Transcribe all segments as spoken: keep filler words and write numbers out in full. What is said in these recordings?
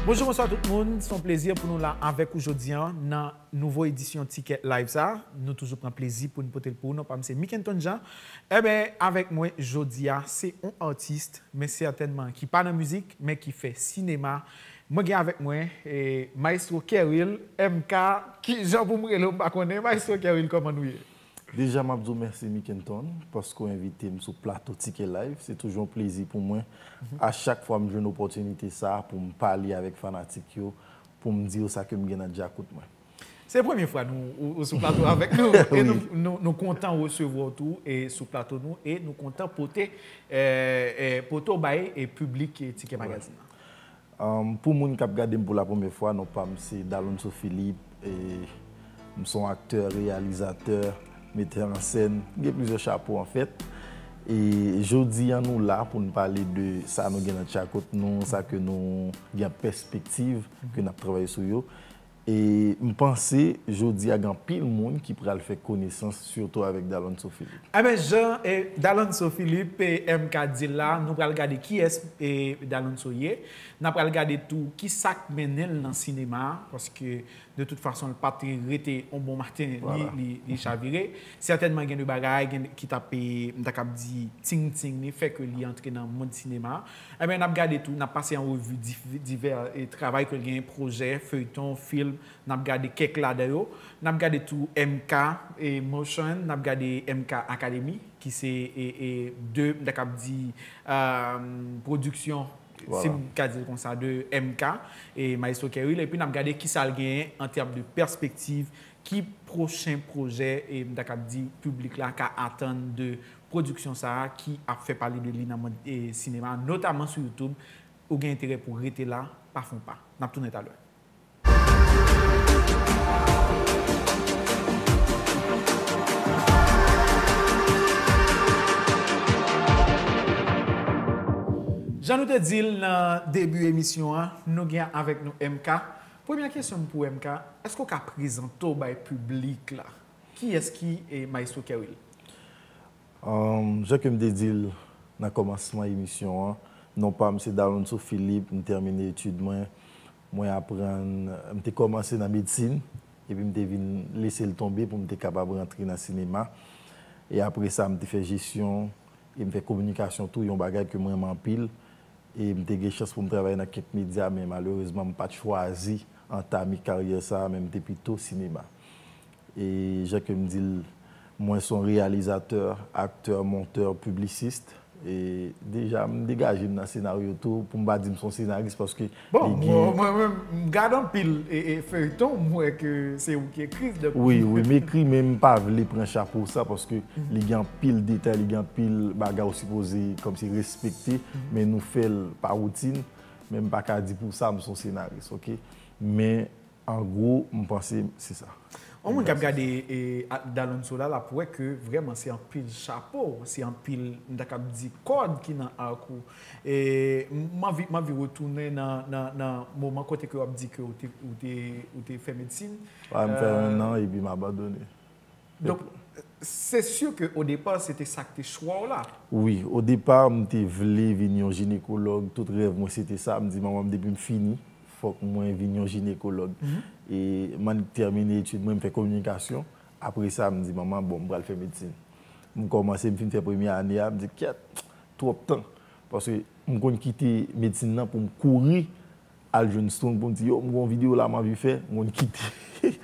Bonjou, bonswa tout moun. Se yon plezi pou nou la avèk ou jodi a nan nouvo edisyon Tikèt Live sa. Nou toujou pran plezi pou n pote l pou ou. Non pa m se Mikenton Jean. Enben, avèk mwen jodi a, se yon atis, men sètènman ki pa nan mizik, men ki fè sinema. Mwen gen avèk mwen, eh, Maestro Kerwill, M K, kijan pou m rele w, m pa konnen. Maestro Kerwill, kòman nou ye? Deja, m ap di w mèsi, Mikenton, paske w envite m sou plato Tikèt Live. Se toujou yon plezi pou mwen. A chak fwa m jwenn opòtinite sa a pou m pale avèk fanatik yo, pou m di yo sa ke m gen nan djakout mwen. Se premye fwa nou, ou, ou sou plato avèk nou. E nou, Wi. nou, nou kontan resevwa w tou e sou plato nou. E nou kontan pote, eh, eh, pote w bay e piblik e Tikèt Wi. Magazine nan. Um, pou moun k ap gade m pou la premyè fwa, non pa m se Dalonso Philippe, e m se yon aktè, reyalizatè, metè an sèn, m gen plizyè chapo anfèt. E jodi a nou la pou n pale de sa nou gen nan djakout nou, sa ke nou gen pèspektiv, ke n ap travay sou yo. E m panse jodi a gen anpil moun ki pral fè konesans, sitou avèk Dalonso Philippe. Enben, Jean, e, Dalonso Philippe, e, M K di l la, nou pral gade kiyès, e, Dalonso ye. N a pral gade tou ki sa k mennen l nan sinema a, paske de tout fason, l pa t rete yon bon maten, li, Vwala. li, li chavire. Sètènman, gen de bagay gen, ki t ap, e, m ta kab di, ting-ting li fè ke li antre nan mond sinema a. Enben, n ap gade tou, n ap pase an revi dif-, divè, e, travay ke l genyen, pwojè, feyton, fim, n ap gade kèk ladan yo. N ap gade tou M K e Motion, n ap gade M K Academy, ki se, e, e, de, m ta kab di, um, pwodiksyon, Vwala. si m ka di l konsa, de M K e Maestro Kerwill. Epi n ap gade kisa l genyen an tèm de pèspektiv, ki pwochen pwojè, e m ta kab di, piblik la ka atann de pwodiksyon sa a ki ap fè pale de li nan mond, e, sinema, notaman sou YouTube. Ou gen enterè pou w rete la, pa fè yon pa. N ap tounen talè. Jan nou te di l nan debi emisyon an, nou gen avèk nou M K. Premyè kesyon m pou M K, èske w ka prezante w bay piblik la? Kiyès ki, e, Maestro Kerwill? Um, jan ke m te di l nan kòmansman emisyon an, non pa m se Dalonso Philippe, m tèmine etid mwen, mwen aprann, m te kòmanse nan medsin, epi m te vin lese l tonbe pou m te kapab rantre nan sinema. E apre sa, m te fè jesyon, e m fè kominikasyon tou, yon bagay ke m renmen anpil. E m te gen chans pou m travay nan kèk medya, men malerezman, m pa t chwazi antame karyè sa a, men m te pito sinema. E jan ke m di l, mwen se yon reyalizatè, aktè, montè, piblisist. E deja, m degaje m nan senaryo tou, pou m pa di m se yon senaris, paske Bon, li gen mwen, mwen menm, m gade anpil e, e feyton, m wè ke se ou ki ekri, donk Wi, wi, m ekri, men m pa vle pran chapo sa, paske li gen anpil detay, li gen anpil bagay ou sipoze kòmsi respekte, men nou fè l pa woutin, men m pa ka di pou sa m se yon senaris, oke? Men, an gwo, m panse se sa. Yon moun k ap gade, e, a, Dalonso la, l ap wè ke vrèman se anpil chapo, se anpil, m ta kab di, kòd ki nan ak ou. E, m anvi, m anvi retounen nan, nan, nan moman kote ke w ap di ke ou te, ou te, ou te fè medsin. Wi, m fè Euh, en an epi m abandone. Donk, se si ke o depa, se te sa k te chwa w la. Wi, o depa, m te vle vin yon jinekològ. Tout rèv mwen, se te sa. M di manman m, depi m fini, fòk mwen vin yon jinekològ. Mhm. E m annik tèmine etid mwen, m fè kominikasyon. Apre sa, m di manman, bon, m pral fè medsin. M kòmanse, m fin fè premye ane a, m di, kèt, twòp tan. Paske m konn kite medsin nan pou m kouri al jwenn Strong pou m di, yo, m gen yon videyo la m anvi fè, m konn kite.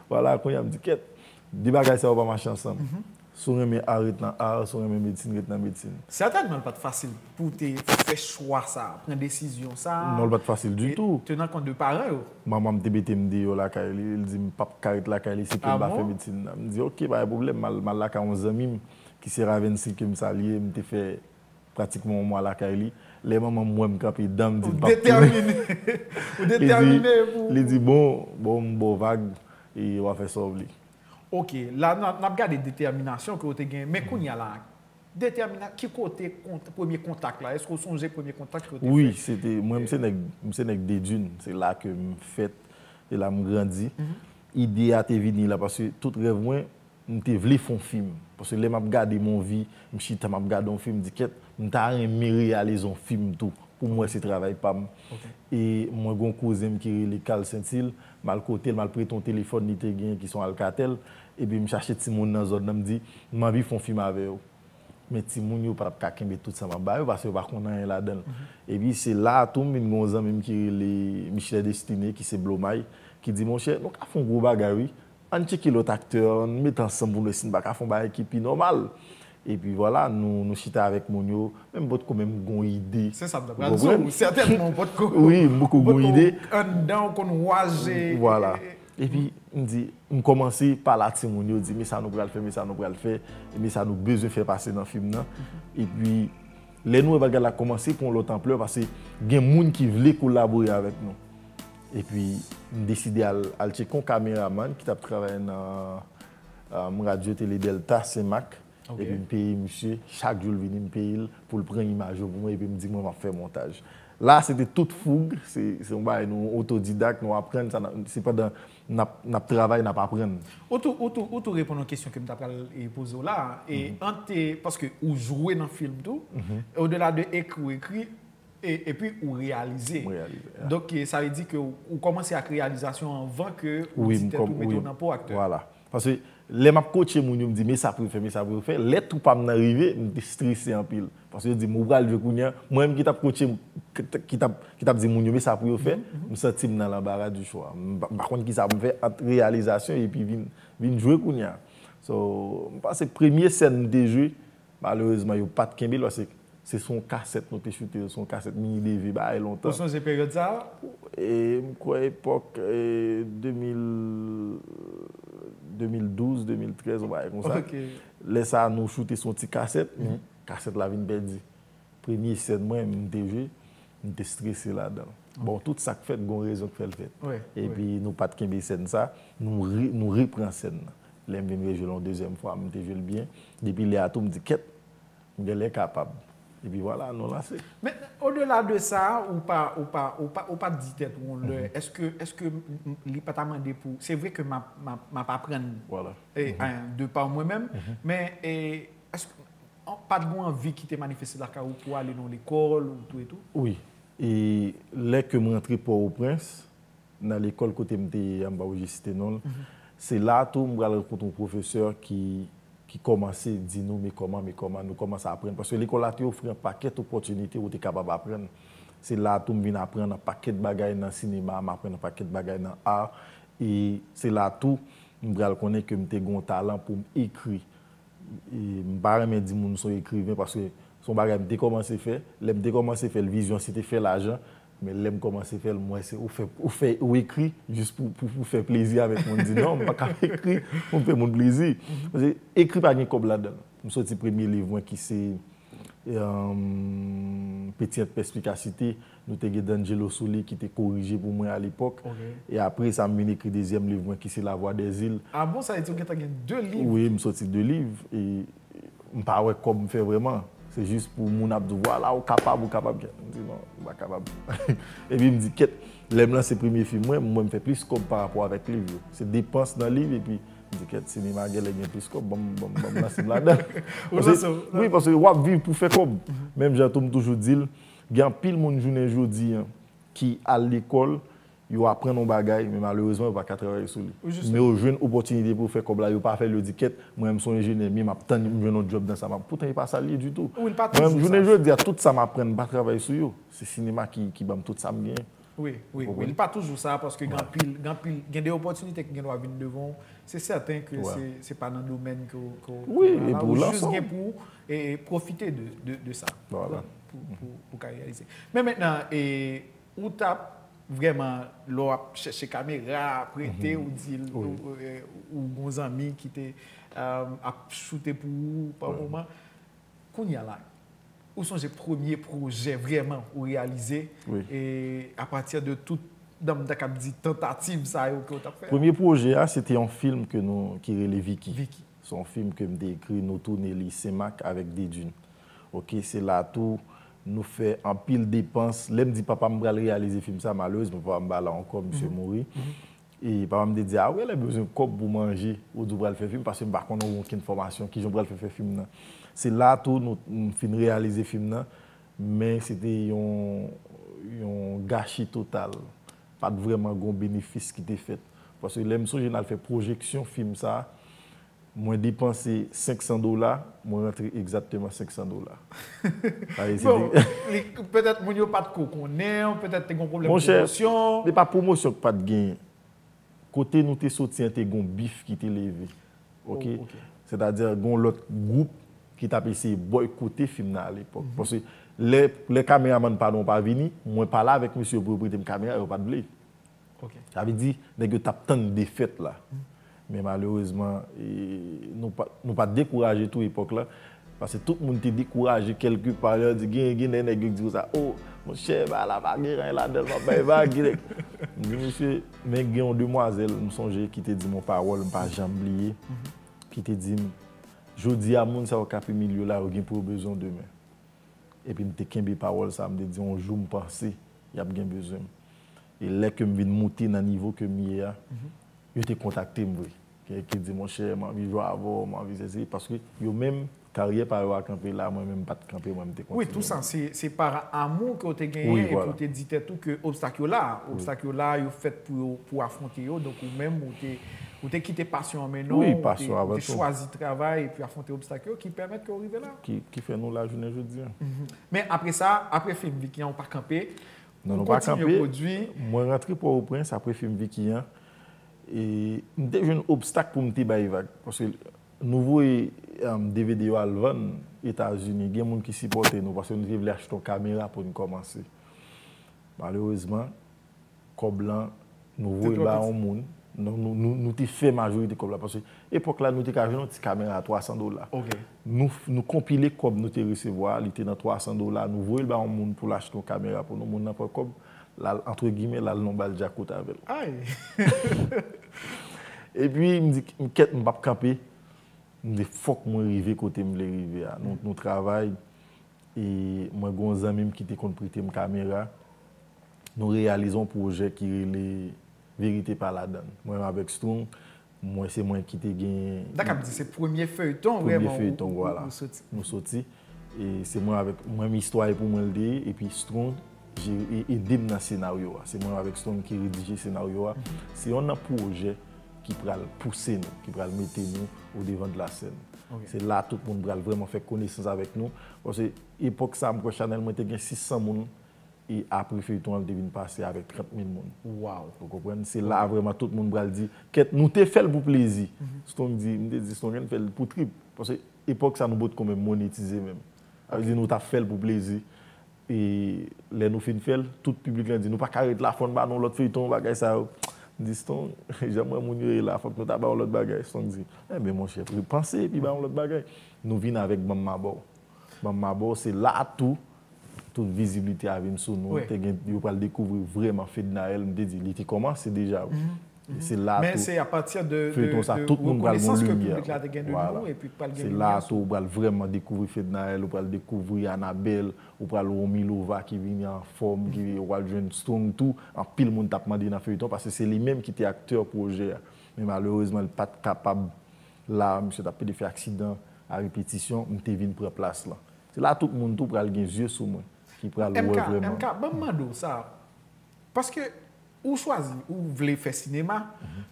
Vwala, kounye a m di, kèt, de bagay sa yo pa mache ansanm. Mhm. Si w renmen ar, ret nan ar, si w renmen medsin, ret nan medsin. Sètènman, l pa t fasil pou w te fè chwa sa a, pran desizyon sa a. Non, l pa t fasil ditou. E tenan kont de paran yo. Manman m te mete m deyò lakay li, li di m p ap ka ret lakay li si ke Ah m pa fè bon? medsin nan. M di, oke, pa gen pwoblèm, m al, m al lakay yon zanmi m ki se Ravensy ke m salye, m te fè pratikman yon mwa lakay li. Lè manman m wè m kanpe dan, m di Ou l p ap tounen. detèmine. Ou Li di, detèmine pou li di, bon, bon, m ba w vag, e w a fè sa w vle. Ok, la n ap, n ap gade detèminasyon ke w te gen. Men kounye a la, detèmina-, ki kote kont-, premye kontak la? Èske w sonje premye kontak ke w te Wi, fè? se te, mwen, m se nèg, m se nèg Dedin. Se la ke m fèt, se la m grandi. Mhm. Ide a te vini la, paske tout rèv mwen, m te vle fè yon fim. Paske lè m ap gade Monvi, m chita, m ap gade yon fim, m di, kèt, m ta renmen reyalize yon fim tou. pou m wè se travay pa m. E mwen gen yon kouzen m ki rele Carl Saintil, m al kote l, m al prete yon telefòn li te genyen ki se yon Alcatel, epi m chache timoun nan zòn nan, m di, "M anvi fè yon fim avè yo." Men timoun yo pa t ap ka kenbe tout sa m ap ba yo, paske yo pa konn anyen ladan l. Epi se la a tou m vin gen yon zanmi m ki rele Michelet Destiné, ki se Blomay, ki di, "Monchè, nou ka fè yon gwo bagay, wi. Ann tcheke lòt aktè, ann met ansanm pou nou wè si n pa ka fè yon bagay ki pi nòmal." Epi vwala, nou, nou chita avèk moun yo, men m potko menm gen yon ide. Se sa m t ap pral di w, sètènman w potko, wi, m potko gen yon ide. Anndan, w konn waze. Vwala. Epi, m di, m kòmanse pale a timoun yo, di, "Men sa nou pral fè, men sa nou pral fè, men sa nou bezwen fè pase nan fim nan." Epi, lè nou wè bagay la kòmanse pran yon lòt anplè, paske gen moun ki vle kolabore avèk nou. Epi, m deside al, al tcheke yon kameramann ki t ap travay nan, um, Radyo Tele Delta, Senmak. Epi m peye misye, chak jou l vini, m peye l pou l pran imaj yo pou mwen, epi m di mwen m ap fè montaj. La, se te tout foug, se, se yon bagay nou otodidak, nou aprann sa, se pandan n ap, n ap travay, n ap aprann. Ou tou, ou tou, ou tou reponn yon kesyon ke m ta pral, e, poze w la, e, ant, e, paske ou jwe nan fim tou, odela de ekri ou ekri, e, epi ou reyalize. M reyalize, ya. Donk, e, sa vle di ke ou, ou kòmanse ak reyalizasyon anvan ke ou di tèt ou mete w nan po aktè. Vwala. Paske lè m ap kotche moun yo, m di, "Men sa pou yo fè, men sa pou yo fè." Lè tou pa m nan rive, m te strese anpil. Paske yo di m, "Ou pral jwe kounye a." Mwen menm ki t ap kotche, ki, ki t ap, ki t ap di moun yo, "Men sa pou yo fè." M santi m nan lanbara di chwa. M pa, m pa konn ki sa pou m fè ant reyalizasyon epi vin, vin jwe kounye a. So, m panse premye sèn m te jwe, malerezman, yo pa t kenbe l, paske se sou yon kasèt nou te choute, sou yon kasèt mini D V, bagay lontan. Ou sonje peryòd sa a? E, m kwè epòk, e, de mil, de mil douz, de mil trèz, yon bagay konsa. Lè sa a, nou choute sou yon ti kasèt, men kasèt la vin pèdi. Premye sèn mwen, m te jwe, m te strese ladan l. Bon, tout sa k fèt, gon rezon k fè l fèt. Epi nou pa t kenbe sèn sa, nou re-, nou repran sèn nan. Lè m vin rejwe l yon dezyèm fwa, m te jwe l byen. Depi lè a tou, m di, "Kèt, m genlè kapab." Epi vwala, nou lanse. Men, odela de sa, ou pa, ou pa, ou pa, ou pa di tèt ou yon lè, èske, èske m, m, li pa ta mande pou, se vre ke m ap, m ap, m ap aprann, e, de pa mwen menm, men, e, èske, an, pa t gen yon anvi ki te manifeste lakay ou pou ale nan lekòl ou tou e tou? Wi. E lè ke m rantre Pòtoprens, nan lekòl kote m te ye a, m pa oblije site non l, se la a tou m pral rankontre yon pwofesè ki, ki kòmanse di nou, "Men kòman, men kòman," nou kòmanse aprann. Paske lekòl la te ofri yon pakèt opòtinite ou te kapab aprann. Se la a tou m vin aprann yon pakèt bagay nan sinema, m aprann yon pakèt bagay nan art. E se la a tou m pral konnen ke m te gen yon talan pou m ekri. E m pa renmen di moun m se yon ekriven, paske se yon bagay m te kòmanse fè. Lè m te kòmanse fè l, vizyon se te fè lajan. Men lè m kòmanse fè l, m wè se ou fè, ou fè, ou ekri jis pou, pou, pou fè plezi avèk moun. M di, "Non, m pa ka ekri pou m fè moun plezi." Paske ekri pa gen kòb ladan l. M soti premye liv mwen ki se, e, Petit Pèspikasite. Nou te gen D'Angelo Souli ki te korije pou mwen alepòk. E apre sa, m vin ekri dezyèm liv mwen ki se La Voix des Îles. A bon, sa vle di ou gentan gen de liv? Wi, m soti de liv. E m pa wè kòb m fè vrèman. Se jis pou moun ap di, "Vwala, ou kapab, ou kapab." M di, "Non, m pa kapab." Epi m di, "Kèt, lè m lanse premye fim mwen, m wè m fè plis kòb pa rapò avèk liv yo." Se depans nan liv, epi m di, "Kèt, sinema genlè gen plis kòb, ban m, ban m, ban m lanse m ladan." Paske, wi, paske w ap viv pou fè kòb. Menm jan tou m toujou di l, gen anpil moun jounen jodi a ki al lekòl, yo aprann yon bagay, men malerezman, yo pa ka travay sou li. Men yo jwenn opòtinite pou yo fè kòb la, yo pa fè l, yo di, "Kèt, mwen menm se yon enjenyè, men m ap tann m jwenn yon djòb nan sa m ap." Poutan, e pa sa l ye ditou. Mwen menm, jounen jodi a, tout sa m aprann, m pa travay sou yo. Se sinema ki, ki ban m tout sa m genyen. Wi, wi, wi. Li pa toujou sa, paske gen anpil, gen anpil, gen de opòtinite ki gen dwa vin devan w. Se sèten ke se, se pa nan domèn ke w, ke w, ke w la, ou jis gen pou w, e, pwofite de, de, de sa. Pou, pou, pou w ka reyalize. Men mentnan, e, ou t ap vrèman, lè w ap chèche kamera, prete, ou di l, ou, e, ou gon zanmi ki te, e, ap choute pou ou pa moman. Kounye a la, ou sonje premye pwojè vrèman ou reyalize, e, apati de tout, dan m ta kab di, tantativ sa yo ke w t ap fè? Premye pwojè a, se te yon fim ke nou, ki rele Vicky. Vicky. Se yon fim ke m te ekri, nou tounen li Senmak avèk Dedune. Oke, se la tou, nou fè anpil depans. Lè m di papa m pral reyalize fim sa, malerezman, papa m pa la ankò, misye mouri. E papa m te di, "A, ou genlè bezwen kòb pou manje, ou di w pral fè fim, paske m pa konn okenn fòmasyon, kijan w pral fè fè fim nan?" Se la tou, nou, nou fin reyalize fim nan. Men se te yon, yon gachi total. Pa t vrèman gen yon benefis ki te fèt. Paske lè m sonje n al fè pwojeksyon fim sa, mwen depanse senk san dola, mwen rantre egzakteman senk san dola. Sa vle di se Bon, te- li- petèt moun yo pa t ko konnen, petèt te gen pwoblèm Monchè, pwomosyon. se pa pwomosyon ki pa t genyen. Kote nou te soti an te gen yon bif ki te leve. Ok? Oh, ok. Sètadi gen yon lòt gwoup ki t ap eseye bòykote fim nan alepòk. Paske lè, lè kameramann pa nou pa vini, mwen pale avèk mesye yo pou yo prete m kamera, yo pa t vle. Ok. Sa vle di, nèg yo t ap tann defèt la. Men malerezman, e, nou pa, nou pa t dekouraje tou epòk la. Paske tout moun te dekouraje kèlke pa. Yo di, gen, gen de nèg yo ki di konsa, "Oh, monchè, ba la pa gen anyen ladan l, m ap bay vag." M di, "Mesye," men gen yon demwazèl, m sonje, ki te di m yon pawòl, m pa janm bliye, ki te di m, "Jodi a, moun sa yo k ap imilye w la, yo gen pou yo bezwen w demen." Epi m te kenbe pawòl sa, m te di, "Yon jou m panse y ap gen bezwen m." E lè ke m vin moute nan nivo ke m ye a, yo te kontakte m vre. Ki, ki di, "Monchè, m anvi jwe avè w, m anvi sesi." Paske yo menm, karyè pa yo a kanpe la, mwen menm m pa t kanpe, mwen m te kontinye. Wi, tou sa, se se pa amou ke w te genyen Wi, epi vwala. w te di tèt ou ke obstak yo la. Obstak yo la, yo fèt pou yo, pou afwonte yo. Donk ou menm, ou te, ou te kite pasyon an mennen w, Wi, ou te, pasyon ou avan te tou. Chwazi travay epi afwonte obstak yo ki pèmèt ke w rive la. Ki, ki fè nou la jounen jodi a. Men apre sa, apre fim Vicky an, ou pa kanpe. Non, Ou nou pa kontinye kanpe. Pwodui. Mwen rantre Pòtoprens apre fim Vicky an. E m te jwenn obstak pou m te bay vag. Paske nou voye, um, D V D yo al vann Etazini. Gen moun ki sipòte nou paske nou te vle achte yon kamera pou n kòmanse. Malerezman, kòb lan, nou voye l ba yon moun. Non, nou, nou, nou te fè majorite kòb la. Paske epòk la, nou te ka jwenn yon ti kamera a twa san dola. Ok. Nou, nou konpile kòb nou te resevwa, li te nan twa san dola, nou voye l ba yon moun pou l achte yon kamera pou nou. Moun nan pran kòb, l al, antre gimè, l al nan bal djakout avè l. Ay! Epi, m di, m kèt, m p ap kanpe. M di, fòk mwen rive kote m vle rive a. Nou, nou travay, e mwen gen yon zanmi m ki te konn prete m kamera. Nou reyalize yon pwojè ki rele Verite Pa Ladann. Mwen avèk Strong, mwen se mwen ki te gen Dakò, di se premye feyton Premye vrèman feyton, ou, ou, vwala. Ou soti. Nou soti. E se mwen avèk mwen, istwa e pou mwen l te ye, epi Strong jere, e, ede m nan senaryo a. Se mwen avèk Strong ki redije senaryo a. Se yon nan pwojè ki pral pouse nou, ki pral mete nou o devan de la sèn. Ok. Se la tout moun pral vrèman fè konesans avèk nou. Paske epòk sa, m kwè chanèl mwen te gen sis san moun, e apre feyton an, li te vin pase avèk trant mil moun. Wow. Ou konprann? Se la vrèman tout moun pral di, kèt, nou te fè l pou plezi. Strong di, m te di, Strong, ann fè l pou trip. Paske epòk sa, nou potko menm monetize menm. Sa vle di, nou t ap fè l pou plezi. E lè nou fin fè l, tout piblik lan di, nou pa ka ret la, fò n ba nou lòt feyton, bagay sa yo. M di, Strong, jan m wè moun yo ye la, fòk nou ta ba yon lòt bagay. Strong di, enben, monchè, panse epi ba yon lòt bagay. Nou vin avèk Ban m Mabò. Ban m Mabò, se la tou, tout viziblite a vin sou nou. Wi. Te gen, yo pral dekouvri vrèman Fednaelle. M te di, li te kòmanse deja, wi. E se la Men tou, se apati de, de, feyton sa, de tout moun pral gen rekonesans ke limyè. Piblik la te gen de Vwala. Nou epi pral gen Se limyè la sou tou ou pral vrèman dekouvri Fednaelle, ou pral dekouvri Anabèl, ou pral wè Milova ki vini anfòm, ki ou pral jwenn Strong tou. Anpil moun t ap mande nan feyton, paske se li menm ki te aktè pwojè a. Men malerezman, li pa t kapab la, misye t ap pede fè aksidan a repetisyon, m te vin pran plas lan. Se la tout moun tou pral gen zye sou mwen, ki pral wè M K, vrèman. M K, ban m mande w sa. Paske ou chwazi, ou vle fè sinema,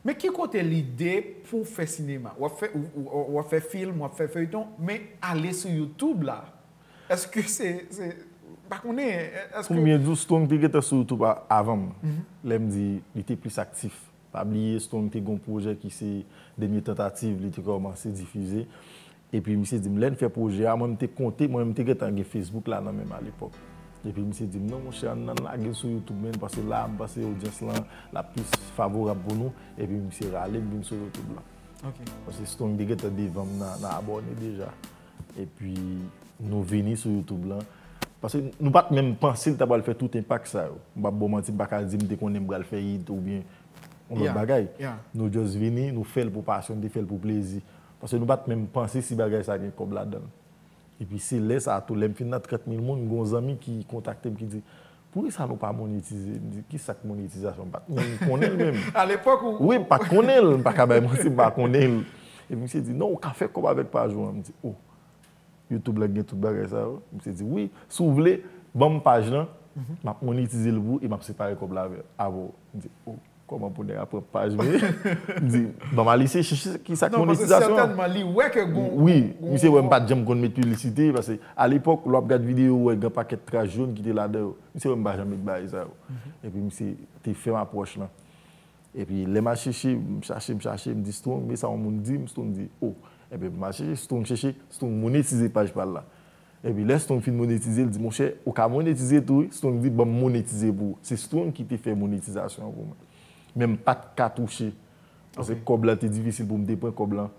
men ki kote lide pou fè sinema? W ap fè, ou, ou, w ap fè fim, w ap fè feyton, men ale sou YouTube la. Èske se, se, pa konnen, èske Pou m byen di w, Strong te gentan sou YouTube a- avan m. Lè m di, li te plis aktif. Pa bliye, Strong te gen yon pwojè ki se Dènye Tantativ, li te kòmanse difize. Epi misye di m, lè n fè pwojè a, mwen m te konte, mwen m te gentan gen Facebook la nan men m alepòk. Epi misye di m, non, monchè, ann, ann lage l sou YouTube, men, paske la, m panse odyans lan, l ap plis favorab pou nou. Epi misye rale m vin sou YouTube lan. Ok. Paske Strong te gentan devan m nan, nan abòne deja. Epi nou vini sou YouTube lan. Paske nou pa t menm panse l ta pral fè tout enpak sa yo. M p ap ba w manti, m pa ka di m te konnen m pral fè it oubyen yon lòt Yeah, bagay. Yeah. Nou just vini, nou fè l pou pasyon, nou te fè l pou plezi. Paske nou pa t menm panse si bagay sa gen kòb ladan l. Epi se lè sa a tou, lè m fin nan trant mil moun, gen yon zanmi ki kontakte m ki di, poukisa nou pa monetize? M di, kisa k monetizasyon? M pa t menm konnen l menm. Alepòk ou Wi, m pa t konnen l, m pa ka bay manti, m pa konnen l. Epi misye di, non, ou ka fè kòb avèk paj ou an. M di, oh. YouTube la gen tout bagay sa yo. Misye di, wi, si w vle, ban m paj lan, m ap monetize l pou ou e m ap separe kòb la avè, avè w. M di, o, kòman pou nèg la pran paj mwen? M di, ban m al eseye chèche ki sa k monetizasyon an. Non, paske sètènman, li wè ke gon... Wi, misye wè m pa t janm konn met piblisite, paske alepòk, lè w ap gad videyo, ou wè gen pakèt kras jòn ki te ladan yo. Misye wè m pa janm met bagay sa yo. Epi misye te fè m apwòch lan. Epi lè m al chèche, m chache, m chache, m di Strong, men sa yon moun di m, Strong di, o. Epi m al chèche, Strong chèche, Strong monetize paj pa l la. Epi lè Strong fin monetize, l di, monchè, ou ka monetize tou, wi. Strong di, ban m monetize pou ou. Se Strong ki te fè monetizasyon an pou mwen. Men m pa t ka touche. Paske kòb la te difisil pou m te pran kòb lan.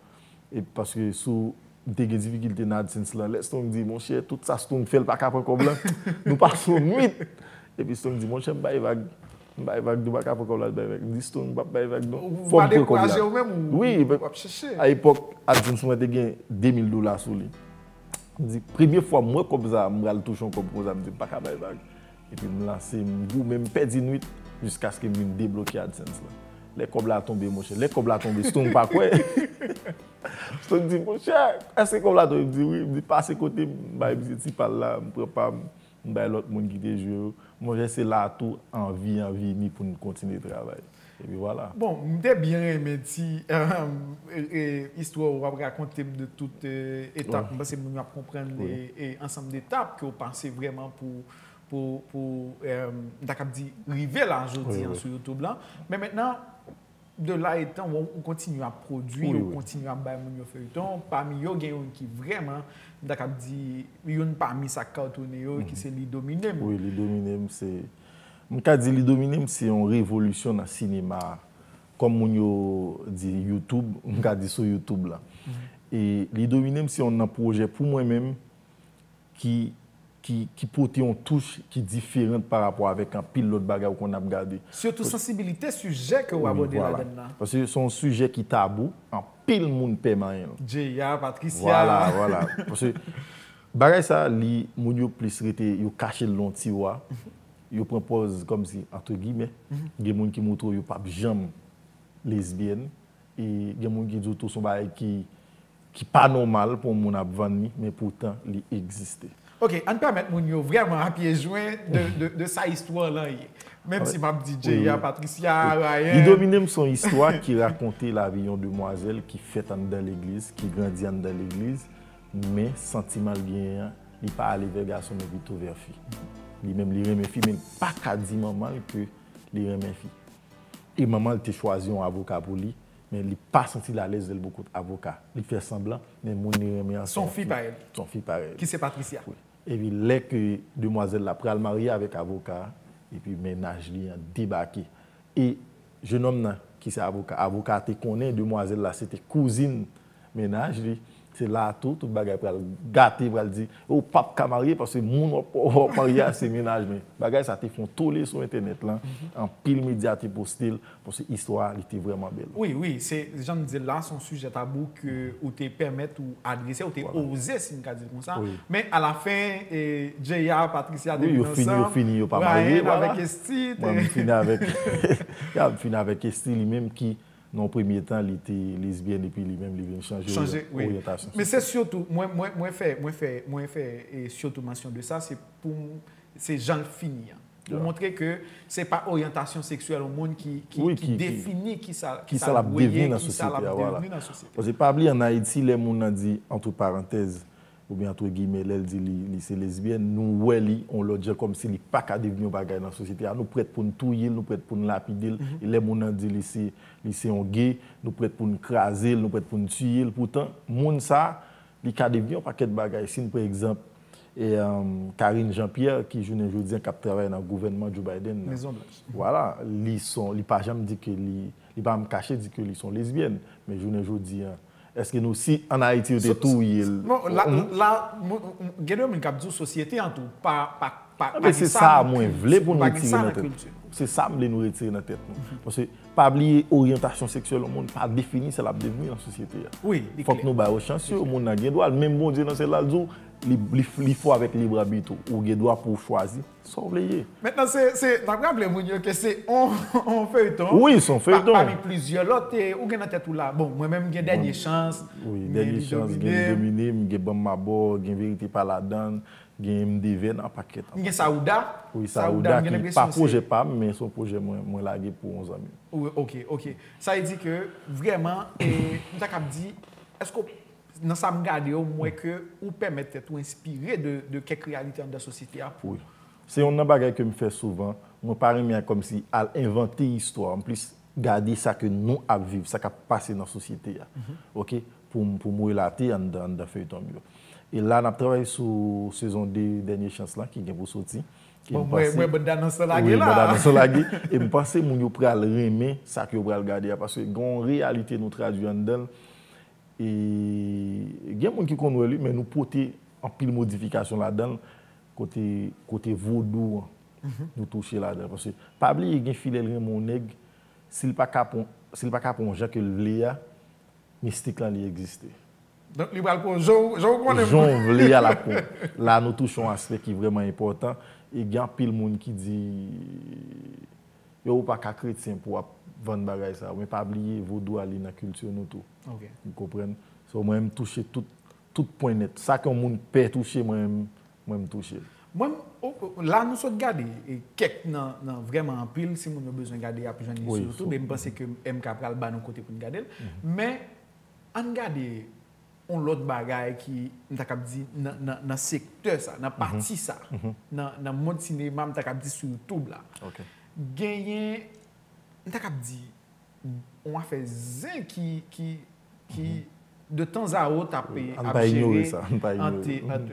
E paske sou, m te gen difikilte nan AdSense lan. Lè Strong di, monchè, tout sa Strong fè, l pa ka pran kòb lan. Nou pase yon nwit. Epi Strong di, monchè, m bay vag. M bay vag, nou pa ka pran kòb la, bay vag. M di, Strong, m p ap bay vag, non. Fò m pran kòb la. Ou pa dekouraje ou menm, ou, wi, ou ap chèche. A epòk, AdSense mwen te gen de mil dola sou li. M di, premye fwa m wè kòb sa, m pral touche yon kòb konsa, m di, m pa ka bay vag. Epi m lanse, m goumen, m pèdi nwit, jiskaske m vin debloke AdSense lan. Lè kòb la tonbe, monchè, lè kòb la tonbe, Strong pa kwè. Strong di, monchè, èske kòb la tonbe? M di, wi. M di, pase kote m, m bay misye ti pa l la, m pran pa m, m bay lòt moun ki te jwe yo. Monchè, se la tou, anvi an vini pou n kontinye travay. Epi vwala. Bon, m te byen renmen ti, e, e, istwa w ap rakonte m de tout, e, etap. M panse moun yo ap konprann, e, e, ansanm de etap ke w pase vrèman pou, pou, pou, e, m ta kab di, rive la jodi an sou YouTube lan. Men mentnan, de la etan, w, ou kontinye ap pwodui, ou kontinye ap bay moun yo feyton. Pami yo, gen youn ki vrèman, m ta kab di, youn pami sa k katone yo, ki se Li Domine M. Wi, Li Domine M, se M ka di Li Domine M se yon revolisyon nan sinema a. Kòm moun yo di YouTube, m ka di sou YouTube la. E Li Domine M se yon nan pwojè pou mwen menm ki, ki, ki pote yon touch ki diferan pa rapò avèk anpil lòt bagay ou konn ap gade. Sitou sansibilite sijè ke w abòde ladan l la. Paske se yon sijè ki tabou, anpil moun pè manyen l. Jay, Patricia. Vwala, vwala. Paske bagay sa, li, moun yo plis rete, yo kache l nan tiwa. Yo pran pòz kòmsi, antre gimè, gen moun ki montre w yo p ap janm lesbyèn, e gen moun ki di w tou se yon bagay ki, ki pa nòmal pou yon moun ap vann li, men poutan li egziste. Ok, ann pèmèt moun yo vrèman a pye jwen de, de, de sa istwa lan ye. Menm si m ap di Jay, Patricia, Ryan. Li Domine M se yon istwa ki rakonte lavi yon demwazèl ki fèt anndan legliz, ki grandi anndan legliz, men santiman l genyen an, li pa ale vè gason, men pito vè fi. Li menm, li renmen fi, men l pa ka di manman l ke li renmen fi. E manman l te chwazi yon avoka pou li, men li pa santi l alèz lè l bò kot avoka. Li fè sanblan, men moun li renmen an se yon fi parèy. Se yon fi parèy. Ki se Patricia. Wi. Epi lè ke demwazèl la pral marye avèk avoka a, epi mennaj li an debake. E jenòm nan, ki se avoka, avoka a te konnen demwazèl la se te kouzin mennaj li. Se la a tou, tout bagay pral gate, pral di, ou p ap ka marye paske moun w ap, w ap marye a se mennaj. Men bagay sa te fè yon tole sou entènèt lan. Anpil medya te poste l. Paske istwa a, li te vrèman bèl. Wi, wi, se, jan m di l la, se yon sijè tabou ke ou te pèmèt ou adrese, ou te oze, si m ka di l konsa. Wi. Men alafen, e, Jay, Patricia te vin ansanm. Wi, yo fini, yo fini, yo pa marye, vwala. Ryan avèk Esty te... Mwen, m fini avèk, ya, m fini avèk Esty, li menm ki, nan yon premye tan, li te lesbyèn, epi li menm, li vin chanje oryantasyon seksyèl. Men se sitou, mwen, mwen, mwen fè, mwen fè, mwen fè, e, sitou mansyon de sa, se pou m, se jan l fini an. Pou montre ke se pa oryantasyon seksyèl yon moun ki, ki, ki defini ki sa, ki sa l ap devni nan sosyete a, vwala. Paske pa bliye, ann Ayiti, lè moun nan di, antre parantèz, oubyen antre gimè, lè l di li, li se lesbyèn, nou wè li yon lòt jan, kòmsi li pa ka devni yon bagay nan sosyete a. Nou prèt pou n touye l, nou prèt pou n lapide l. E lè moun nan di li se, li se yon gay, nou prèt pou n kraze l, nou prèt pou n tiye l. Poutan, moun sa a, li ka devni yon pakèt bagay. Si n pran egzanp, e, um, Karine Jean-Pierre, ki jounen jodi an k ap travay nan gouvènman Joe Biden nan. Mezon Blanch. Vwala, li son, li pa janm di ke li, li pa janm kache di ke li son lesbyèn. Men jounen jodi an, èske nou, si ann Ayiti yo te touye l, non, la, la, moun, gen de moun k ap di w sosyete an tou pa, pa, pa, pa gen sa nan kilti, nou pa gen sa nan kilti nou. Se sa m vle nou retire nan tèt nou. Paske pa bliye oryantasyon seksyèl yon moun pa defini sa l ap devni nan sosyete a. Wi, li klè. Fòk nou ba yo chans yo, moun nan gen dwa l, menm Bondye nan syèl la l di w, li, li, li fò avèk lib abit ou. Ou gen dwa pou w chwazi sa w vle ye. Mentnan, se, se, n ap raple moun yo ke se on, on feyton. Wi, se on feyton. Pami plizyè lòt, e, ou gen nan tèt ou la. Bon, mwen menm, m gen Dènye Chans, wi, Dènye Chans, gen Li Domine, m gen Ban m Mabò, gen Verite Pa Ladan, gen M Devèn, an pakèt. M gen Saouda. Wi, Saouda, ki pa pwojè pa m, men se yon pwojè mwen, mwen lage pou yon zanmi m. Wi, ok, ok. Sa vle di ke, vrèman, e, m ta kab di, èske w Nan sa m gade yo, m wè ke ou pèmèt tèt ou enspire de, de kèk reyalite anndan sosyete a pou. Wi. Se yonn nan bagay ke m fè souvan. Mwen pa renmen kòmsi al envante istwa. M plis gade sa ke nou ap viv, sa k ap pase nan sosyete a. Oke? Pou m, pou m relate anndan, anndan feyton m yo. E la, n ap travay sou sezon de Dènye Chans lan ki gen pou soti. Bon, mwen, mwen, band annons lan lage la. Wi, band annons lan lage. E m panse moun yo pral renmen sa ke yo pral gade a, paske gen yon reyalite nou tradui anndan l. E gen moun ki konn wè li, men nou pote anpil modifikasyon ladan l, kote, kote vodou an, nou touche ladan l. Paske, pa bliye, gen fi lè l renmen yon nèg, si l pa ka pran, si l pa ka pran yon jan ke l vle a, mistik lan li egziste. Donk, li pral pran jan w, jan w konnen. Jan w vle a, l ap pran. La, nou touche yon aspè ki vrèman enpòtan, e gen anpil moun ki di, yo, ou pa ka kretyen pou w ap vann bagay sa yo. Men pa bliye, vodou a li nan kilti nou tou. Ok. Ou konprann? So, mwen, m touche tout, tout pwen nèt. Sa ke yon moun pè touche, mwen, mwen, m touche l. Mwen, m, o, o, la, nou sot gade, e, kèk nan, nan vrèman anpil, si moun yo bezwen gade, y ap jwenn li sou YouTube, e m panse ke M K pral ba nou kote pou n gade l. Men, ann gade yon lòt bagay ki, m ta kab di, nan, nan, nan sektè sa, nan pati sa, nan, nan mond sinema, m ta kab di sou YouTube la. Genyen, m ta kab di, yon afè zen ki, ki, ki, de tanzawot ap, ap jere ant, ant,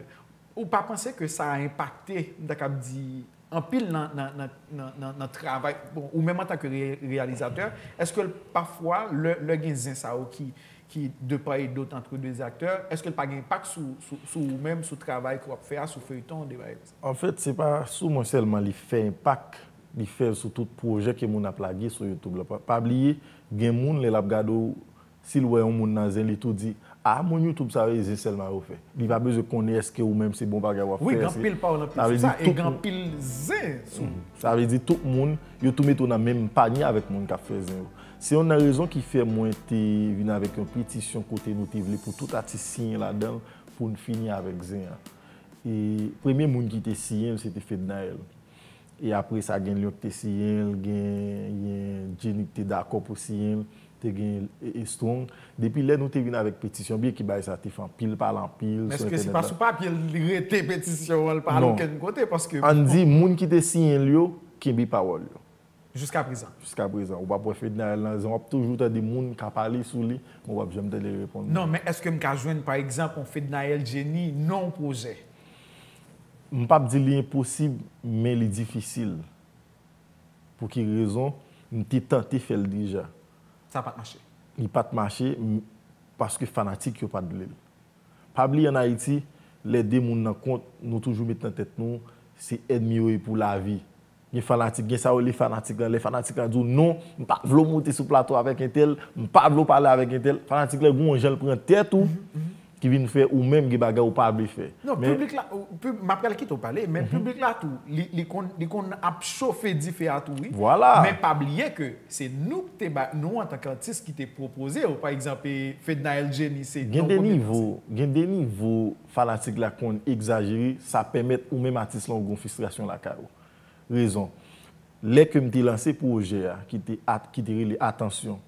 ou pa panse ke sa a enpakte, m ta kab di, anpil nan, nan, nan, nan, nan, nan travay, bon, ou menm antanke re-, reyalizatè, èske l pafwa, lè, lè gen zen sa yo ki, ki de part et d'autre entre deux acteurs, èske l pa gen enpak sou, sou, sou ou menm, sou travay ke w ap fè a, sou feyton, de bagay konsa? Anfèt, se pa sou mwen sèlman li fè enpak, li fè l sou tout pwojè ke moun ap lage sou YouTube la. Pa, pa bliye, gen moun, lè l ap gade w, si l wè yon moun nan zen, li tou di, a, moun YouTube sa yo, e zen sèlman yo fè. Li pa bezwen konnen èske ou menm se bon bagay w ap fè. Wi, gen anpil pawòl anpil sou sa, e gen anpil zen sou. Sa vle di tout moun, yo tou mete w nan menm panye avèk moun k ap fè zen yo. Se yonn nan rezon ki fè mwen te vin avèk yon petisyon kote nou te vle pou tout atis siyen ladan l pou n fini avèk zen an. E premye moun ki te siyen l, se te Fednaelle. E apre sa, gen Lion ki te siyen l, gen, gen Jenny ki te dakò pou siyen l, te gen e, e Strong. Depi lè nou te vin avèk petisyon, byen ke bagay sa te fè anpil pale anpil sou entènèt la. Men èske se pa sou papye li rete petisyon an, li pa al okenn kote, paske. Ann di, moun ki te siyen l yo, kenbe pawòl yo. Jiska prezan. Jiska prezan. Ou p ap wè Fednaelle nan zen, w ap toujou tande moun ka pale sou li, men w p ap janm tande l reponn. Non, men èske m ka jwenn, pa egzanp, yon Fednaelle Jenny, non pwojè? M p ap di li enposib, men li difisil. Pou ki rezon? M te tante fè l deja. Sa pa t mache? Li pa t mache, m, paske fanatik yo pa t vle l. Pa bliye ann Ayiti, lè de moun nan kont, nou toujou met nan tèt nou, se ènmi yo ye pou lavi. Gen fanatik, gen sa yo rele fanatik lan. Lè fanatik lan di w non, m pa vle w moute sou plato avèk entèl, m pa vle w pale avèk entèl. Fanatik lan gen yon jan l pran tèt ou, ki vin fè ou menm gen bagay ou pa vle fè. Non, piblik la, m ap pral kite w pale, men piblik la tou, li, li konn, li konn ap chofe dife a tou, wi. Vwala. Men pa bliye ke se nou ki te ba, nou antanke atis ki te pwopoze yo. Pa egzanp, e, Fednaelle Jenny, se gen de nivo, gen de nivo fanatik la konn egzajere, sa pèmèt ou menm atis lan ou gen fristrasyon lakay ou. Rezon. Lè ke m te lanse pwojè a, ki te at-, ki te rele Atansyon,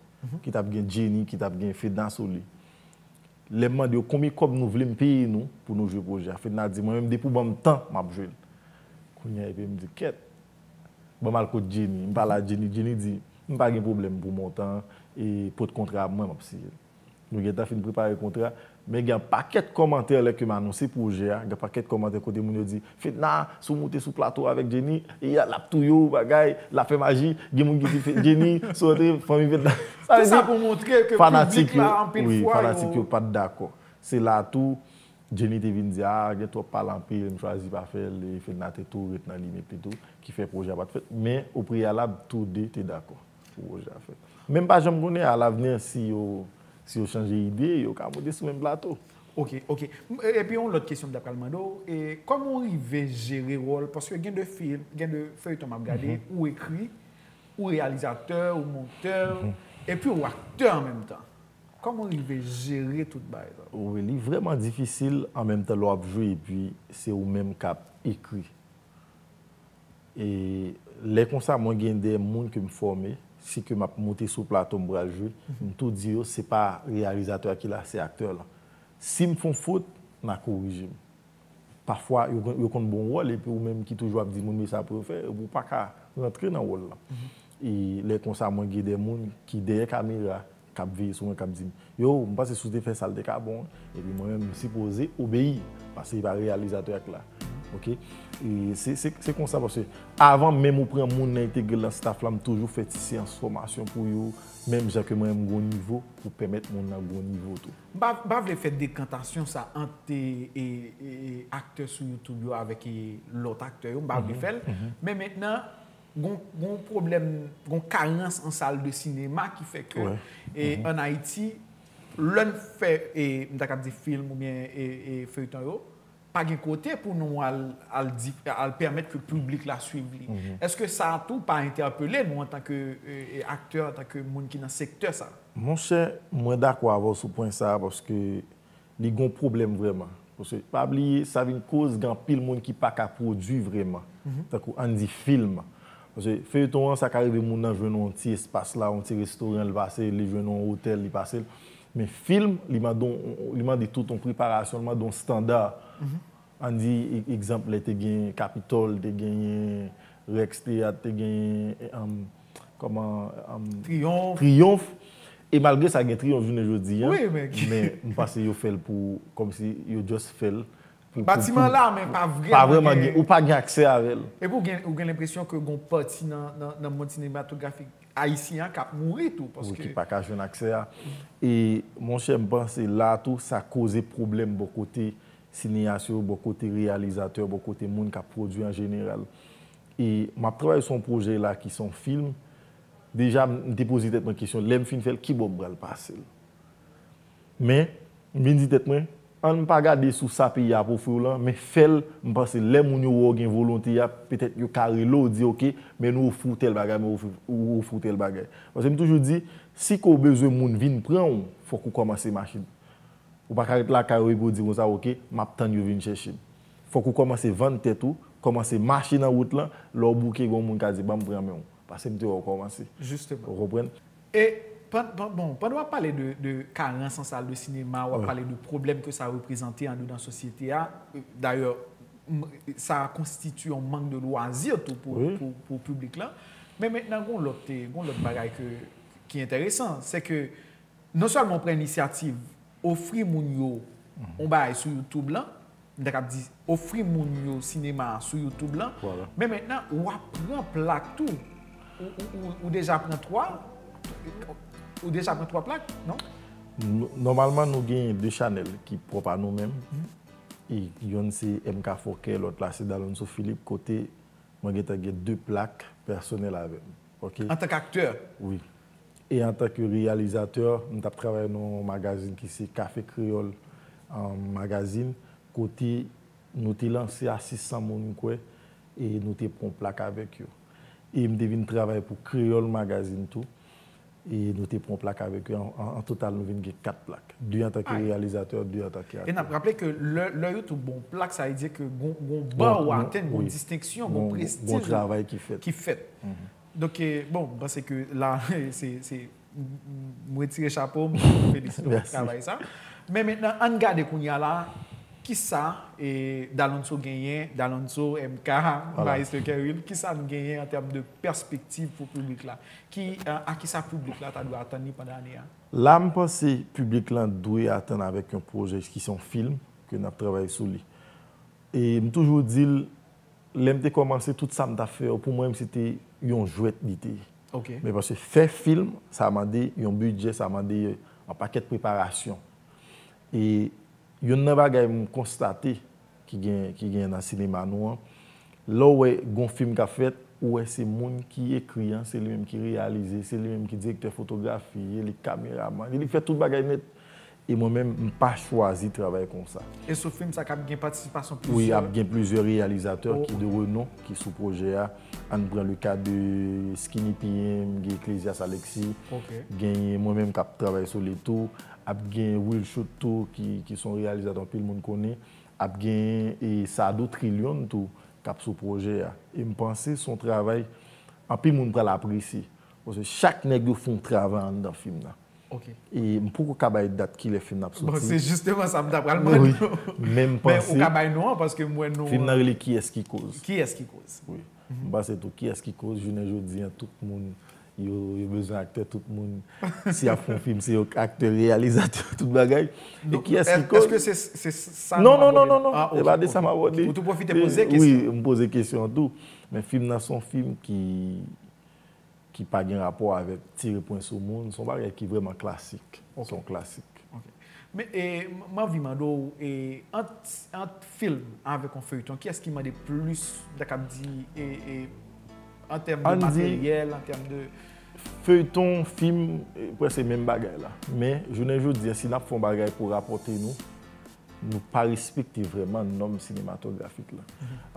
ki t ap gen Jenny, ki t ap gen Fedna sou li. Lè m mande yo konbyen kòb nou vle m peye nou pou nou jwe pwojè a, Fedna di, mwen menm, depi w ban m tan, m ap jwe l. Kounye a, epi m di, kèt, ban m al kot Jenny. M pale a Jenny, Jenny di, m pa gen pwoblèm pou montan an, e pot kontra a mwen, m ap siyen l. Nou gentan fin prepare kontra, men gen yon pakèt kòmantè lè ke m anonse pwojè a, gen yon pakèt kòmantè kote moun yo di, Fedna, si w moute sou plato avèk Jenny, e, l ap touye w, bagay, l ap fè maji, gen moun ki di, Fe-, Jenny, si w antre, fanmi Fedna. Sa vle di, fanatik yo, wi, fanatik yo pa t dakò. Se la tou, Jenny te vin di, a, gen twòp pale anpil, m chwazi pa fè l, e Fedna te tou ret nan limit li tou, ki fè pwojè a pa t fèt. Men, o preyalab, tou de te dakò pou pwojè a fèt. Men m pa janm konnen, alavni, si yo, si yo chanje ide, yo ka monte sou menm plato. Ok, ok. M- e- Epi yon lòt kesyon m ta pral mande w, e kòman w rive jere wòl, paske gen de fim, gen de feyton m ap gade, ou ekri, ou reyalizatè, ou montè, epi ou aktè an menm tan. Kòman w rive jere tout bagay sa? Wi, li vrèman difisil an menm tan lè w ap jwe epi se ou menm k ap ekri. E lè konsa, mwen gen de moun ke m fòme, si ke m ap monte sou plato, m pral jwe, m tou di yo, se pa reyalizatè a ki la, se aktè lan. Si m fè yon fot, n a korije m. Pafwa, yo, yo konn bon wòl, epi ou menm ki toujou ap di moun, men sa pou yo fè, ou pa ka rantre nan wòl lan. E lè konsa, mwen gen de moun ki dèyè kamera, k ap veye sou mwen, k ap di m, yo, m panse si w te fè sa, l te ka bon. Epi mwen menm, m sipoze obeyi, paske se pa reyalizatè a k la. Ok? E se, se, se konsa, paske avan menm ou pran moun nan entegre l nan staff la, m toujou fè ti seyans fòmasyon pou yo, menm jan ke mwen menm m gon nivo, pou pèmèt moun nan gon nivo tou. M pa, m pa vle fè dekantasyon sa ant e, e, e, aktè sou YouTube yo avèk e, lòt aktè yo, m pa vle fè l. Men mentnan, gon, gon pwoblèm, gon karans an sal de sinema ki fè ke e, ann Ayiti, lè n fè, e, m ta kab di fim oubyen e, e, feyton yo, pa gen kote pou nou al, al, di, al pèmèt ke piblik la swiv li. Èske sa a tou pa entèpele nou antanke e, e, aktè, antanke moun ki nan sektè sa a? Monchè, mwen dakò avè w sou pwen sa a, paske li gon pwoblèm vrèman. Paske, pa bliye, sa vin koz gen anpil moun ki pa ka pwodui vrèman. Tankou ann di fim. Paske feyton an, sa ka rive moun nan jwenn yon ti espas la, yon ti restoran, li pase, li jwenn yon otèl, li pase l. Men fim, li mande, yon- li mande tout yon preparasyon, li mande yon standa. Ann di, e- egzanp, lè te gen Kapitòl, te genyen Rex Teyat, te genyen, e, um, kòman, um, Triyonf. Triyonf. E malgre sa, gen Triyonf jounen jodi a. Wi, men- Men m panse yo fè l pou, kòmsi yo just fè l pou- pou- Batiman pou- la, men pa vrèman pa vrèman gen- gen, ou pa gen aksè avè l. Epi ou gen, ou gen lenpresyon ke gon pati nan, nan, nan mond sinematografik ayisyen an k ap mouri tou. Ou ki Paske pa ka jwenn aksè a. E, monchè, m panse la tou, sa koze pwoblèm bò kote sineyas yo, bò kote reyalizatè, bò kote moun k ap pwodui an jeneral. E m ap travay sou yon pwojè la ki se yon fim. Deja, m te poze tèt mwen kesyon, lè m fin fè l, ki bò m pral pase l? Men, m vin di tèt mwen, ann pa gade sou sa peyi a ap ofri w lan, men fè l, m panse lè moun yo wè w gen volonte a, petèt yo ka rele w, di, oke, men nou ofri w tèl bagay, men ofri, ou ofri w tèl bagay. Paske m toujou di, si ke w bezwen moun vin pran w, fòk ou kòmanse mache. Ou pa ka ret lakay ou epi w di konsa, oke, m ap tann yo vin chèche m. Fòk ou kòmanse vann tèt ou, kòmanse mache nan wout lan, lè w bouke, gen yon moun ka di, ban m pran men w. Paske m te wè w kòmanse. Jisteman. Ou konprann? E pan- pan- bon, pandan w ap pale de, de karans an sal de sinema, w ap pale de pwoblèm ke sa reprezante andedan sosyete a. Dayè, m- sa konstitye yon mank de lwazi tou pou, Wi. pou, pou piblik la. Men mentnan, gon lòt, gon lòt bagay ke, ki enteresan, se ke non sèlman w pran inisyativ ofri moun yo yon bagay sou YouTube lan, m ta kab di, ofri moun yo sinema a sou YouTube lan. Vwala. Men mentnan, w ap pran plak tou. Ou, ou, ou, ou deja pran twa? Ou deja pran twa plak, non? Nou- Nòmalman, nou gen de chanèl ki pwòp a nou menm. E yonn se M K Fòkè, lòt la se Dalonso Philippe, kote mwen gentan gen de plak pèsonèl avè m. Ok? Antanke aktè? Wi. E antanke reyalizatè, m t ap travay nan yon magazin ki se Kafe Kreyòl, um, magazin, kote nou te lanse a sis san moun, m kwè, e nou te pran plak avèk yo. E m te vin travay pou Kreyòl Magazine tou, e nou te pran plak avèk yo. An, an, an total, nou vin gen kat plak. De antanke Ay. Reyalizatè, de antanke E n ap aktè. Raple ke lè, lè YouTube bon plak, sa vle di ke gon, gon ba Gon- ou gon- atenn, gon wi. distenksyon, Gon- gon prestil gon travay ki fèt. Ki fèt. Donk, eh, bon, m panse ke la, se, se, m retire chapo m, felisite Mèsi. Travay sa. Men mentnan, ann gade kounye a la, kisa eh, Dalonso genyen, Dalonso, M K, Vwala. Maestro Kerwil, kisa n genyen an tèm de pèspektiv pou piblik la? Ki, eh, a kisa piblik la ta dwe atann li pandan ane a? La, m panse piblik lan dwe atann avèk yon pwojè ki se yon fim ke n ap travay sou li. E m toujou di l, lè m te kòmanse, tout sa m t ap fè yo, pou mwen, se te yon jwèt li te ye. Ok. Men paske fè fim, sa mande yon bidjè, sa mande yon pakèt preparasyon. E Youn nan bagay m konstate ki gen, ki gen nan sinema nou an, lè w wè gon fim k ap fèt, ou wè se moun ki ekri an, se li menm ki reyalize, se li menm ki direktè fotografi, e li k kameraman, e li k fè tout bagay nèt. E mwen menm, m pa chwazi travay konsa. E sou fim sa k ap gen patisipasyon plizyè? Wi, ap gen plizyè reyalizatè ki de renon ki sou pwojè a. Ann pran le ka de Skinny P M, gen Ecclesias Alexis, genyen mwen menm k ap travay sou li tou, ap gen Will Shoot tou ki, ki se yon reyalizatè anpil moun konnen, ap gen e Sado Trillion tou k ap sou pwojè a. E m panse se yon travay anpil moun pral apresye. Paske chak nèg yo fè yon travay anndan fim nan. E m poko ka bay dat kilè fim nan ap soti. Bon, se jisteman sa m ta pral mande w. Men m panse. Men ou ka bay non an, paske m wè non an. Fim nan rele Kiyès ki koz? Kiyès ki koz? Wi. M panse tou, Kiyès ki koz? Jounen jodi an, tout moun, yo, yo bezwen aktè, tout moun. Si y ap fè yon fim, se yo k aktè, reyalizatè, tout bagay. E Kiyès ki koz? Èske se, se sa non, non, non, non, non. E pa de sa m abòde. Ou tou pwofite poze kesyon. Wi, m poze kesyon an tou. Men fim nan se yon fim ki ki pa gen rapò avèk tire pwen sou moun, se yon bagay ki vrèman klasik. Se yon klasik. Men, e, m, m anvi mande w, e, ant, ant fim avèk yon feyton, kiyès ki mande plis, m ta kab di, e, e, an tèm de materyèl, an tèm de... Feyton, fim, e, prèske menm bagay la. Men, jounen jodi a, si n ap fè yon bagay pou rapòte nou, nou pa respekte vrèman nòm sinematografik la.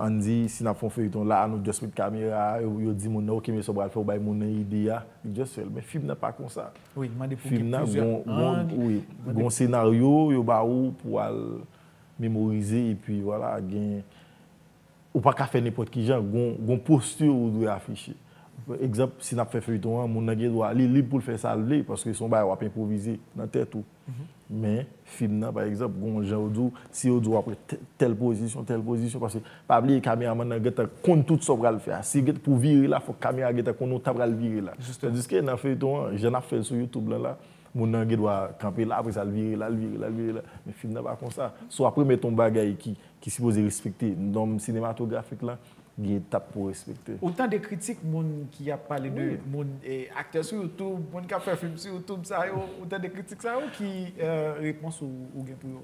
Ann di, si n ap fè yon feyton la, nou just met kamera a, yo, yo di moun nan, "Ok, men sa w pral fè, ou bay moun nan ide a, li just fè l." Men fim nan pa konsa. Wi, mande pou gen plizyè ang, wi, gon senaryo, yo ba ou pou al memorize, epi vwala, gen, ou pa ka fè nenpòt ki jan, gon, gon posti ou dwe afiche. Egzanp, si n ap fè feyton an, moun nan gen dwa, li lib pou l fè sa l vle, paske se yon bagay w ap enpwovize nan tèt ou. Men, fim nan, pa egzanp, gon jan yo di w, si yo di w apre tè-, tèl pozisyon, tèl pozisyon, paske pa bliye kameramann nan gentan konn tout sa w pral fè a. Si gen pou vire la, fòk kamera gentan konn ou ta pral vire la. Tandiske nan feyton an, jan n ap fè l sou YouTube lan la, moun nan gen dwa kanpe la, apre sa l vire la, l vire la, l vire la. Men fim nan pa konsa. Si w ap remèt yon bagay ki, ki sipoze respekte nòm sinematografik lan, gen etap pou respekte. Ou tande kritik moun ki ap pale de moun, e, aktè sou YouTube, moun k ap fè fim sou YouTube sa yo, ou tande kritik sa yo, ki, e, repons ou, ou gen pou yo?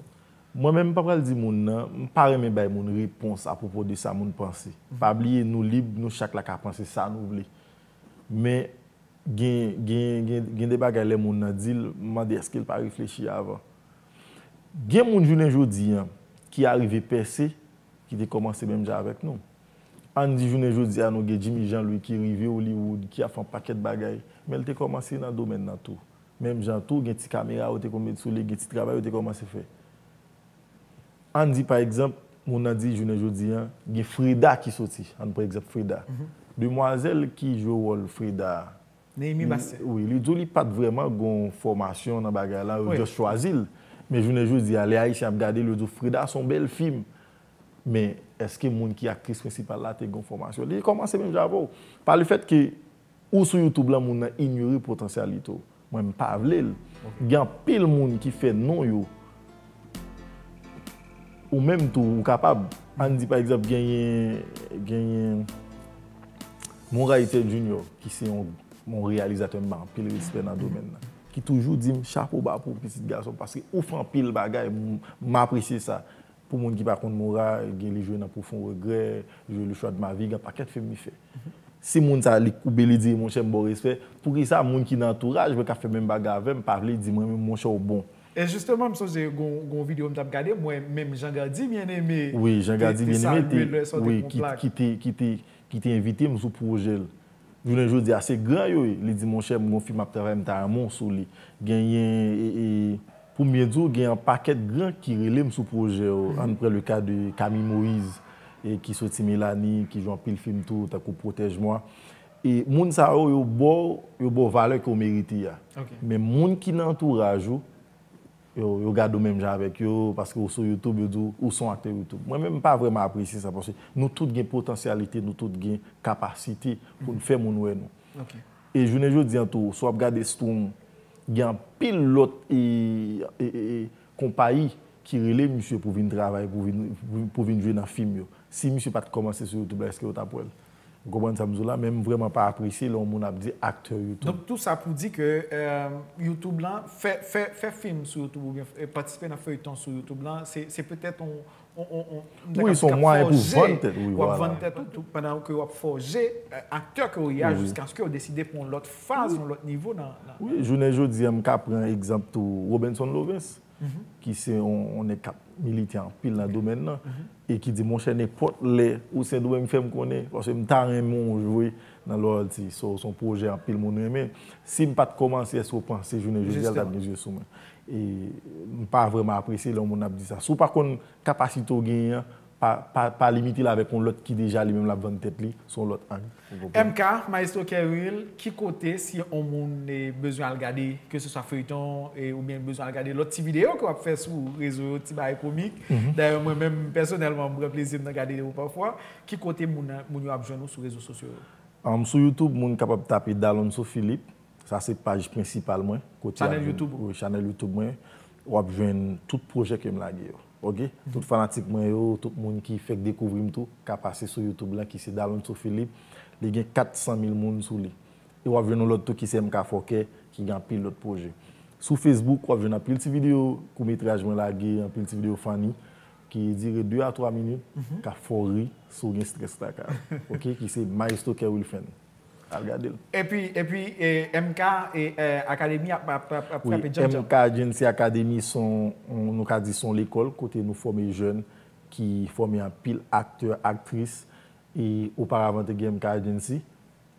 Mwen menm, m pa pral di moun nan, m pa renmen bay moun repons apwopo de sa moun panse. Pa bliye, nou lib, nou chak la ka panse sa nou vle. Men, Gen, gen, gen, gen de bagay lè moun nan di l, m mande èske l pa reflechi avan. Gen moun jounen jodi an ki arive pèse, ki te kòmanse menm jan avèk nou. Ann di jounen jodi a nou gen Jimmy Jean Louis ki rive Hollywood, ki ap fè yon pakèt bagay, men l te kòmanse nan domèn nan tou. Menm jan tou, gen ti kamera yo te konn met sou li, gen ti travay yo te kòmanse fè. Ann di pa egzanp, moun nan di jounen jodi an, gen Freda ki soti. Ann pran egzanp Freda. Demwazèl ki jwe wòl Freda a, Néhémie Bastien. Wi, li di w li pa t vrèman gon fòmasyon nan bagay la, yo just chwazi l. Men jounen jodi a, lè Ayisyen ap gade l, yo di w Freda se yon bèl fim. Men èske moun ki aktris prensipal la te gen yon fòmasyon? Li kòmanse menm jan avè w. Pa lefètke ou sou YouTube lan, moun nan inyore potansyalite w. Mwen, m pa vle l. Gen anpil moun ki fè non yo. Ou menm tou, ou kapab. Ann di, pa egzanp, genyen, genyen Moray Ted Junior, ki se yon, yon reyalizatè m ba anpil respè nan domèn nan, ki toujou di m, "Chapo ba pou w, pitit gason, paske ou fè anpil bagay, m, m apresye sa." Pou moun ki pa konn Mora, gen li jwe nan Profond Regret, jwe Le Choix de ma vie, gen pakèt fim li fè. Si moun sa li koube, li di, "Monchè, m ba w respè," poukisa moun ki nan antouraj mwen k ap fè menm bagay avè m pa vle di mwen menm, "Monchè, w bon"? E jisteman, m sonje gon, gon videyo m t ap gade, m wè menm Jean Gardy Bien-Aimé te, te salye lè sa w te pran plak. Wi, ki te, ki te, ki te envite m sou pwojè l. Jounen jodi a, se gran yo ye. Li di, "Monchè, m gon fim m ap travay, m ta renmen w sou li." Genyen, e, e, pou m byen di w, gen yon pakèt gran ki rele m sou pwojè yo. Ann pran le ka de Camille Moïse, e, ki soti Melanie, ki jwe anpil fim tou, tankou Protège-moi. E moun sa yo, yo ba w, yo ba w valè ke w merite a. Men moun ki nan antouraj ou, yo, yo gade w menm jan avèk yo, paske w sou YouTube, yo di w, ou se yon aktè YouTube. Mwen menm, m pa vrèman apresye sa, paske nou tout gen potansyalite, nou tout gen kapasite pou n fè moun wè nou. E jounen jodi an tou, si w ap gade Strong, gen anpil lòt, e, e, e, e, konpayi ki rele misye pou vin travay, pou vin, pou, pou vin jwe nan fim yo. Si misye pa t kòmanse sou YouTube la, èske yo t ap wè l? Ou konprann sa m di w la, men m vrèman pa apresye lè yon moun ap di aktè YouTube. Donk, tou sa pou di ke euh, YouTube lan, fè, fè, fè fim sou YouTube oubyen euh, patisipe nan feyton sou YouTube lan, se, se petèt on, on, on, on, Wi, se yon mwayen pou vann tèt, wi, w ap vann tèt ou tou, pandan ke w ap fòje euh, aktè ke w ye a jiskaske w deside pran yon lòt faz, yon lòt nivo nan, nan. Wi, jounen jodi a, m ka pran egzanp tou Robenson Lovens, ki se yon, yon nèg k ap milite anpil nan domèn nan, e ki di, monchè, nenpòt lè, ou Sendomeng, fè m konnen, paske m ta renmen w jwe nan Loyalty. So, se yon pwojè anpil moun renmen. Si m pa t kòmanse, èske w panse jounen jodi a l t ap gen zye sou mwen? E m pa vrèman apresye lè yon moun ap di sa. Si w pa konn kapasite w genyen an, pa, pa, pa limite l avèk yon lòt ki deja li menm l ap vann tèt li sou yon lòt ang. Ou konprann? M K, Maestro Kerwill, ki kote si yon moun eh, bezwen al gade, ke se swa feyton eh, oubyen bezwen al gade lòt ti videyo ke w ap fè sou rezo yo, ti bagay komik. Dayè, mwen menm, pèsonèlman, m pran plezi m nan gade yo pafwa. Ki kote moun, moun yo ap jwenn ou sou rezo sosyo yo? Um, sou YouTube, moun kapab tape Dalonso Philippe. Sa se paj prensipal mwen. Kote Chanèl YouTube ou? Wi, chanèl YouTube mwen. W ap jwenn tout pwojè ke m lage yo. Ok? Tout fanatik mwen yo, tout moun ki fèk dekouvri m tou, ka pase sou YouTube lan ki se Dalonso Philippe. Li gen kat san mil moun sou li. E w ap jwenn yon lòt tou ki se M K Fòkè, ki gen anpil lòt pwojè. Sou Facebook, w ap jwenn anpil ti videyo kout metraj mwen lage, anpil ti videyo funny, ki dire de a twa minit, k ap fè w ri si w gen strès lakay ou. Ok? Ki se Maestro Kerwill Fenn. Al gade l. Epi, epi eh, M K eh, eh, Academy ap, ap, ap, ap Wi, frape djanm djanm. M K Agency Academy se yon, nou ka di se yon lekòl kote nou fòme jèn ki fòme anpil aktè, aktris. E oparavan te gen M K Agency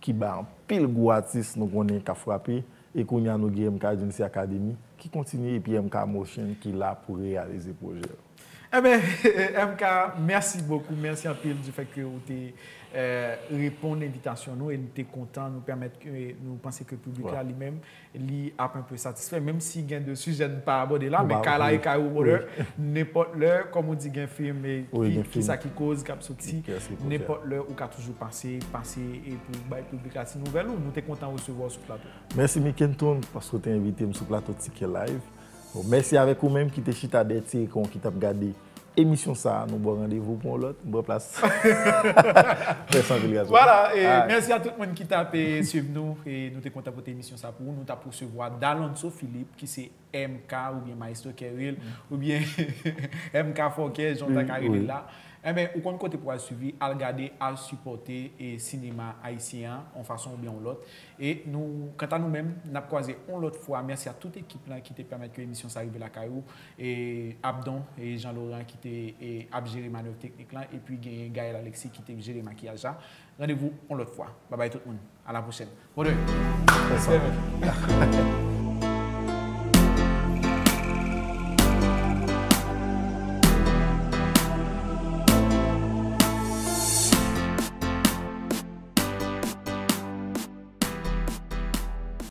ki bay anpil gwo atis nou konnen k ap frape. E kounye a nou gen M K Agency Academy ki kontinye epi M K Motion ki la pou reyalize pwojè yo. Enben, M K, mèsi bokou, mèsi anpil du fait que ou te euh, reponn envitasyon nou e nou te kontan, nou pèmèt ke nou panse ke piblik la li menm li ap enpe satisfè, menm si gen de sijè n pa abòde la, men kay la e kay ou brother, nenpòt lè, kòm ou di gen fim e ki sa ki koz k ap soti, nenpòt lè ou ka toujou pase, pase e pou bay piblik la ti nouvèl ou, nou te kontan resevwa w sou plato. Mèsi Mikenton paske w te envite m sou plato Tikè Live. Bon, mèsi avèk ou menm ki te chita dèyè ti ekran ki t ap gade emisyon sa a. Nou ba w randevou pou yon lòt, m pran plas. Mèsi anpil gason. Voilà, e mèsi a tout moun ki t ap eh, swiv nou. E nou te kontan pote emisyon sa pou ou. Nou t ap resevwa Dalonso Philippe ki se M K oubyen Maestro Kerwill oubyen M K Fòkè, jan w ta ka rele l la. Enben, ou konn kote pou al swiv li, al gade, al sipòte e sinema ayisyen an, yon fason oubyen yon lòt. E nou, kanta nou menm, n ap kwaze yon lòt fwa. Mèsi a tout ekip lan ki te pèmèt ke emisyon sa rive lakay ou. E Abdon e Jean Laurent ki te e, ap jere manèv teknik lan. Epi genyen Gaël Alexis ki te jere makiyaj la. Randevou yon lòt fwa. Babay tout moun. A la pwochèn. Brother.